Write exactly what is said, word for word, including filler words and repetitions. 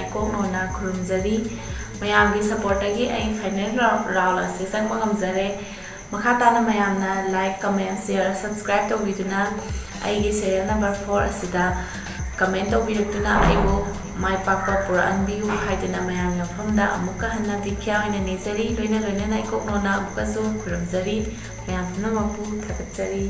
ꯏꯀꯣꯛꯅꯣꯅ ꯈꯨꯔꯨꯝꯖꯔꯤ꯫ ꯃꯌꯥꯝꯒꯤ ꯁꯞꯄꯣꯔꯠꯇꯒꯤ ꯑꯩ final round ꯑꯁꯤ ꯆꯪꯕ ꯉꯝꯖꯔꯦ꯫ ꯃꯈꯥ ꯇꯥꯅ ꯃꯌꯥꯝꯅ ꯂꯥꯏꯛ, ꯀꯃꯦꯟ, ꯁꯤꯌꯔ, ꯁꯕꯁꯀ꯭ꯔꯥꯏꯕ ꯇꯧꯕꯤꯗꯨꯅ ꯑꯩꯒꯤ ꯁꯦꯔꯤꯌꯦꯜ ꯅꯝꯕꯔ ꯐꯣꯔ ꯑꯁꯤꯗ ꯀꯃꯦꯟ ꯇꯧꯕꯤꯔꯛꯇꯨꯅ ꯑꯩꯕꯨ ꯃꯥꯏ ꯄꯥꯛꯄ ꯄꯨꯔꯛꯍꯟꯕꯤꯌꯨ ꯍꯥꯏꯗꯨꯅ ꯃꯌꯥꯝꯒꯤ ꯃꯐꯝꯗ ꯑꯃꯨꯛꯀ ꯍꯟꯅ ꯕꯤꯈ꯭ꯌꯥ ꯑꯣꯏꯅ ꯅꯤꯖꯔꯤ꯫ ꯂꯣꯏꯅ ꯂꯣꯏꯅꯅ ꯏꯀꯣꯛꯅꯣꯅ ꯑꯃꯨꯛꯀꯁꯨ ꯈꯨꯔꯨꯝꯖꯔꯤ꯫ ꯃꯌꯥꯝ ꯄꯨꯝꯅꯃꯛꯄꯨ ꯊꯥꯒꯠꯆꯔꯤ꯫